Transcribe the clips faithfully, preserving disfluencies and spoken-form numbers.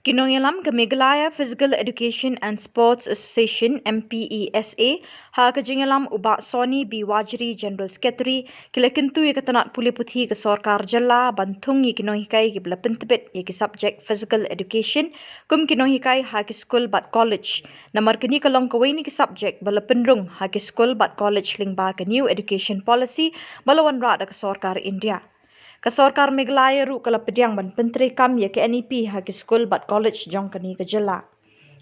Ki nongïalam ka Meghalaya Physical Education and Sports Association, M P E S A, ha ka jingïalam u Bah Sony B Wajri, General Secretary, ki la kyntu ïa ka tnat pule puthi ka sorkar jylla ban thung ïa ki nonghikai kiba la pyntbit ïa ki subject Physical Education kum ki nonghikai ha ki skul bad college. Namar kane ka long kawei na ki subject ba la pynrung ha ki skul bad college lyngba ka New Education Policy ba la wanrah da ka sorkar India. Ka sorkar Meghalaya ruh ka la pdiang ban pyntreikam ïa ka N E P ha ki skul bad college jong kane ka jylla.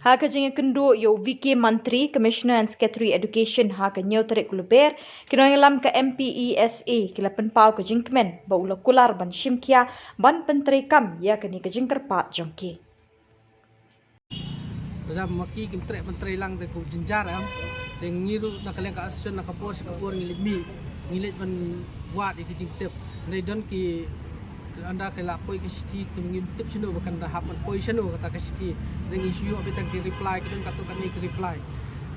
Ha ka jingïakynduh ïa u V K Mantri, Commissioner and Secretary Education, ha ka hynñiew tarik u Lber, ki nongïalam ka M P E S A ki la pynpaw ka jingkmen ba u la kular ban shim khia ban pyntreikam ïa kane ka jingkyrpad jong ki. Lada ma ki kim treh ban trei lang te ka jingjia em. Te ngi ruh na ka liang ka association na ka por sha ka por ngi leit mih, ngi leit ban wad ïa ki jingtip. Hynrei don ki, ynda ki la poi ki shithi te ngim tip shano ba kan da hap ban poi shano kata ka shithi. Hynrei ngi shu ïoh beit tang ki reply, ki don katto katne ki reply.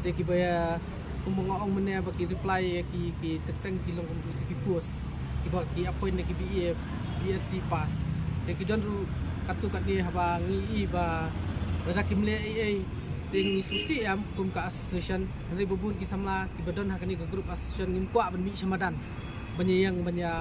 Te kiba ïa, kumba nga ong mynne ba ki reply ïa ki, ki teng teng ki long kum ki post kiba ki appoint na ki B A, B S C pass. Te ki don ruh katto katne, haba ngi i ba lada kim leh ei ei te ngi sngewsih em kum ka association. Hynrei ba bun ki samla kiba don ha kane ka group association ngim kwah ban mih sha madan ban ïeng ban ïa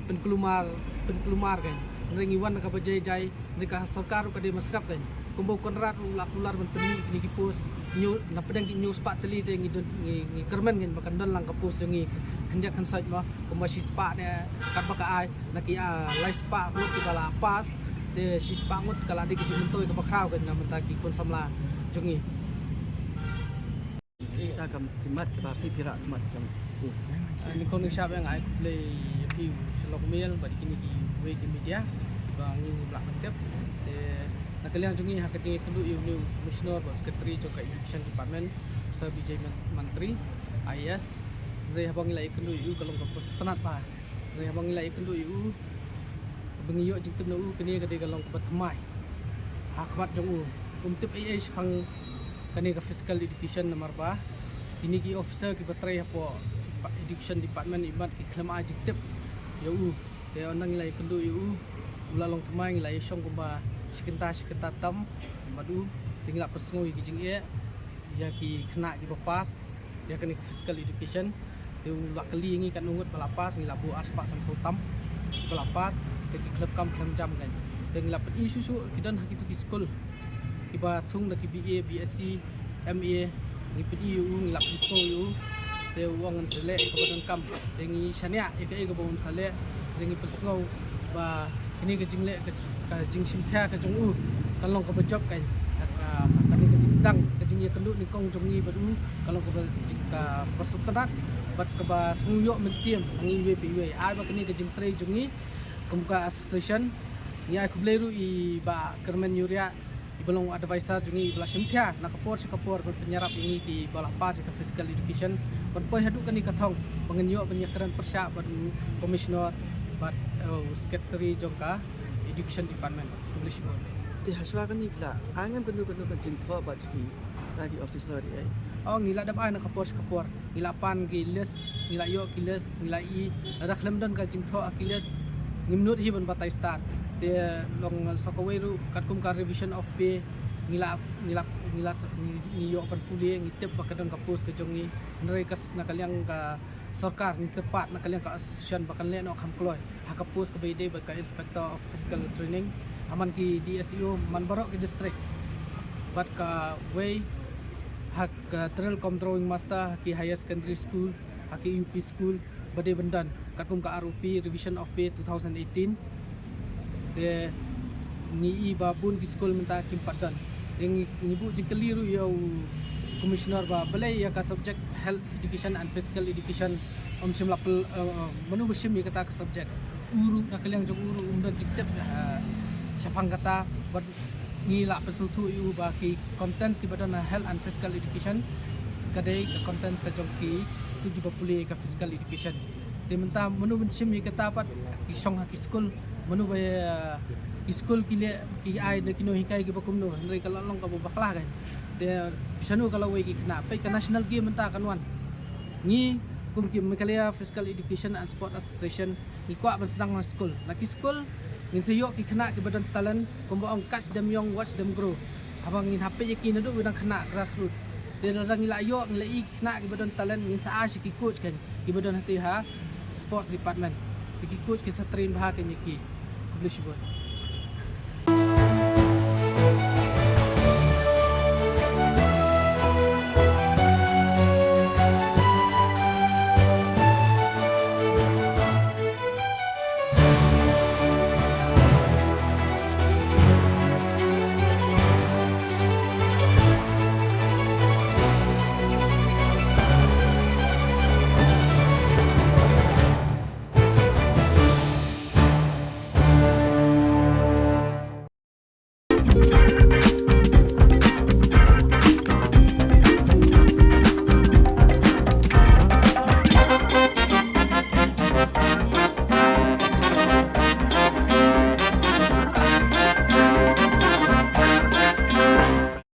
pynkulmar, pynkulmar kan. Hynrei ngi wan na kaba jai jai, hynrei ka sorkar ruh ka dei ban sngap kan. Kumba u Conrad ruh u la kular ban pynmih kine ki post, hynñiew, na pdeng ki hynñiew spah tylli te ngi don, ngi, ngi kyrmen kan ba kan don lang ka post jong ngi khyndiat khynsoit mo, kumba shi spah ne katba ka ai, na ki, ah, lai spah ngut kiba la pass, te shi spah ngut ka la dei ka jingmyntoi kaba khraw kan na bynta ki khun samla jong ngi. Kita kam ki mat kiba phi phi rah ki mat jong. Ah, nyngkong nyngshap nga ai khublei ïa phi u Shyllok Mail bad kine kiwei ki media ba ngi ngim lah ban tip. Te na ka liang jong ngi ha ka jingïakynduh ïa une u Commissioner bad Secretary jong ka Education Department, Sir Vijay Man-, Mantri, I A S. Hynrei haba ngi la ïakynduh ïa u ka long ka por sngewtynnat bha. Hynrei haba ngi la ïakynduh ïa u, ba ngi ïoh jingtip na u, kane ka dei ka long kaba thymmai ha khmat jong u. Um tip ei ei shaphang kane ka physical education namar ba kine ki officer kiba trei hapoh education department imat ki khlem ai jingtip ïa u. Te ynda ngi la ïakynduh ïa u, u la long thymmai, ngi la ïashong kumba shi kynta shi kynta tam bad u. Te ngi la pynsngew ïa ki jingeh ïa ki khynnah kiba pass ïa kane ka physical education. Te u la kylli ïa ngi katno ngut ba la pass, ngi la buh arspah sanphew tam ba la pass, te ki khlem kam khlem jam kan. Te ngi la pyni shuh shuh ki don ha kitu ki skul kiba thung da ki B A, B S C, M A, ngi pyni ïa u, ngi la pynsngew ïa u. Te u ong un sa leh ïa kaba donkam. Te ngi shaniah ïa kaei kaba un sa leh. Te ngi pynsngew ba kane ka jingleh ka, ka jingshim khia ka jong u kan long kaba jop kan. Ka, ka, kane ka jingsdang, ka jingïakynduh nyngkong jong ngi bad u kan long kaba jing, kaba sngewtynnat bad kaba sngew ïoh mynsiem ha ngi iwei pa iwei. Ai ba kane ka jingtrei jong ngi kum ka association, ngi ai khublei ruh ïa i Bah Kyrmen Ïuriah, iba long advisor jong ngi, iba la shim khia na ka por sha ka por ban pynïarap ïa ngi kiba la pass ïa ka physical education ban poi haduh kane ka thong ba ngin ïoh ban ïakren pyrshah bad u commissioner bad, eh, u secretary jong ka education department. Khublei shibun. Te hashwa kane phi la ai ngam kano kano ka jingthoh bad ki, ta ki officer ïa? Oh, ngi la dep ai na ka por sha ka por. Ngi la pan ki list, ngi la ïoh ki list, ngi la i, lada khlem don ka jingthoh ha ki list, ngim nud hi ban batai stad. Te long sa kawei ruh katkum ka revision of pay, ngi la, ngi la, ngi la, ngi, ngi ïoh ban pule, ngi tip ba ka don ka post ka jong ngi. Hynrei ka s-, na ka liang ka sorkar ngi kyrpad na ka liang ka association ba kan leh noh kham kloi ha ka post kaba ïadei bad ka Inspector of Physical Training ha man ki D S E O man baroh ki district. Bad kawei ha ka drill cum drawing master ha ki higher secondary school, ha ki U P school ba dei ban don katkum ka R O P, revision of pay two thousand eighteen. Te ngi i ba bun ki skul mynta kim pat don. Te ngi, ngi buh jingkylli ruh ïa u commissioner ba balei ïa ka subject health education and physical education ym shym la pyl, eh, mano ba shim ïa kata ka subject. U ruh na ka liang jong u ruh um don jingtip, eh, shaphang kata, bad ngi la pynsngewthuh ïa u ba ki contents kiba don ha health and physical education ka dei ka contents ka jong ki, tu kiba pule ka physical education. Te mynta mano ban shim ïa kata pat, ki shong ha ki skul, mano ba, eh, ki skul ki leh, ki ai da ki nonghikai kiba kumno, hynrei ka la long kaba bakla kan. Te shano ka lawei ki khynnah, peit ka national game mynta kan wan. Ngi kum ki Meghalaya Physical Education and Sport Association, ngi kwah ban sdang na skul. Na ki skul Ngin sa ïoh ki khynnah kiba don talent, kumba ong, catch them young, watch them grow. Haba ngin hap peit ïa ki naduh ba dang khynnah, grassroots. Te lada ngi la ïoh, ngi la ïohi ki khynnah kiba don talent, ngin sa ai sha ki coach kan, kiba don hangtei ha sports department. Te ki coach kin sa train bha kan ïa ki. Khublei shibun.